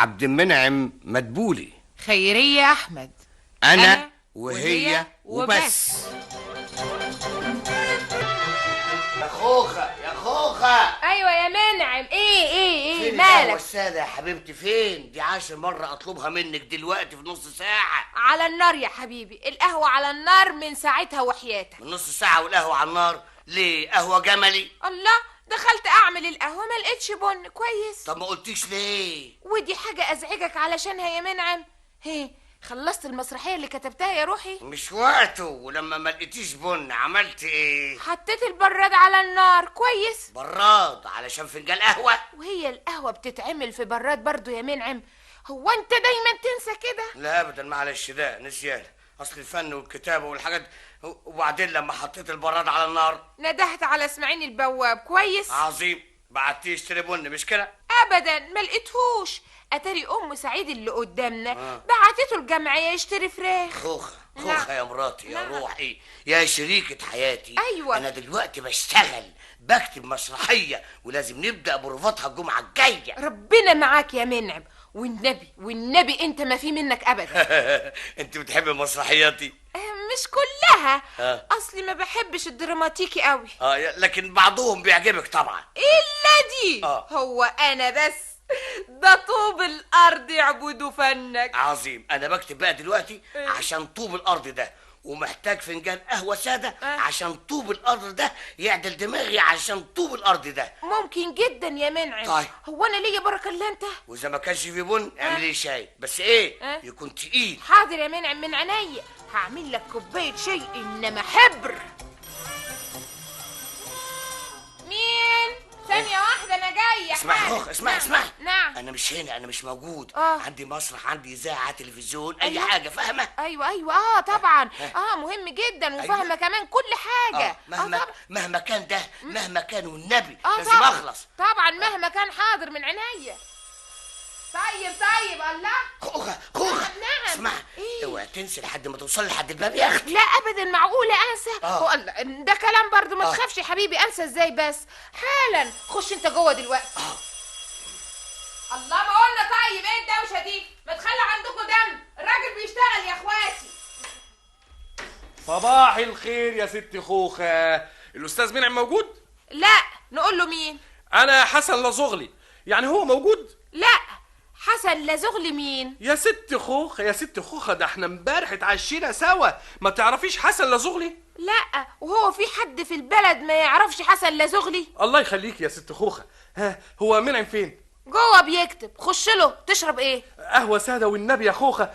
عبد المنعم مدبولي. خيرية أحمد. أنا وهي وبس. يا خوخة يا خوخة. أيوة يا منعم. إيه إيه إيه فين القهوة مالك؟ السادة يا حبيبتي؟ فين؟ دي 10 مرة أطلبها منك دلوقتي في نص ساعة. على النار يا حبيبي، القهوة على النار من ساعتها وحياتك. من نص ساعة والقهوة على النار؟ ليه؟ قهوة جملي؟ الله، دخلت أعمل القهوة ما لقيتش بن كويس. طب ما قلتيش ليه؟ ودي حاجة أزعجك علشانها يا منعم. هي خلصت المسرحية اللي كتبتها يا روحي؟ مش وقته. ولما ما لقيتيش بن عملت ايه؟ حطيت البراد على النار. كويس. براد علشان فنجان قهوة؟ وهي القهوة بتتعمل في براد برضو يا منعم؟ هو انت دايما تنسى كده؟ لا ابدا، معلش ده نسيان، اصل الفن والكتابة والحاجات. وبعدين لما حطيت البراد على النار ندهت على اسماعيل البواب. كويس. عظيم، بعتيه يشتري بن مش كده؟ ابدا ما لقيتهوش. اتاري ام سعيد اللي قدامنا بعتته الجمعية يشتري فراخ. خوخة خوخة يا مراتي يا نعم. روحي يا شريكة حياتي. أيوة. أنا دلوقتي بشتغل، بكتب مسرحية ولازم نبدأ بروفاتها الجمعة الجاية. ربنا معاك يا منعم، والنبي والنبي انت ما في منك ابدا. انت بتحبي مسرحياتي؟ مش كلها. اصلي ما بحبش الدراماتيكي قوي. لكن بعضهم بيعجبك طبعا. الا دي. هو انا بس ده طوب الارض يعبدوا فنك. عظيم. انا بكتب بقى دلوقتي عشان طوب الارض ده، ومحتاج فنجان قهوة ساده عشان طوب الارض ده يعدل دماغي، عشان طوب الارض ده. ممكن جدا يا منعم. طيب. هو انا ليا بركة الا انت؟ واذا ما كانش في بن اعملي شاي، بس ايه يكون تقيل. حاضر يا منعم، من عينيا هعمل لك كوباية شاي انما حبر. مين؟ ثانية واحدة أنا جاية. اسمعي خوخ، اسمعي اسمعي. نعم. أنا مش هنا، أنا مش موجود. عندي مسرح، عندي إذاعة، تلفزيون، أي أيوة. حاجة، فاهمة؟ أيوة أيوة، طبعا. مهم جدا وفاهمة. أيوة. كمان كل حاجة. مهما طبعا. مهما كان ده، مهما كان والنبي لازم طبعا. أخلص. طبعا مهما كان، حاضر من عينيا. طيب طيب. الله. خوخة خوخة. نعم. اسمعي. إيه؟ اوعي تنسي لحد ما توصلي لحد الباب يا اختي. لا ابدا، معقولة انسى؟ هو الله ده كلام برضو. ما تخافش يا حبيبي، انسى ازاي بس؟ حالا خش انت جوه دلوقتي. الله، ما قلنا. طيب ايه الدوشة دي؟ ما تخلي عندكم دم، الراجل بيشتغل يا اخواتي. صباح الخير يا ست خوخه. الاستاذ منعم موجود؟ لا. نقول له مين؟ انا حسن لزغلي. يعني هو موجود؟ لا. حسن لزغلي مين؟ يا ست خوخه يا ست خوخه، ده احنا امبارح اتعشينا سوا، ما تعرفيش حسن لزغلي؟ لا، وهو في حد في البلد ما يعرفش حسن لزغلي؟ الله يخليك يا ست خوخه. ها، هو منعم فين؟ جوه بيكتب. خش له. تشرب ايه؟ قهوة ساده والنبي يا خوخه.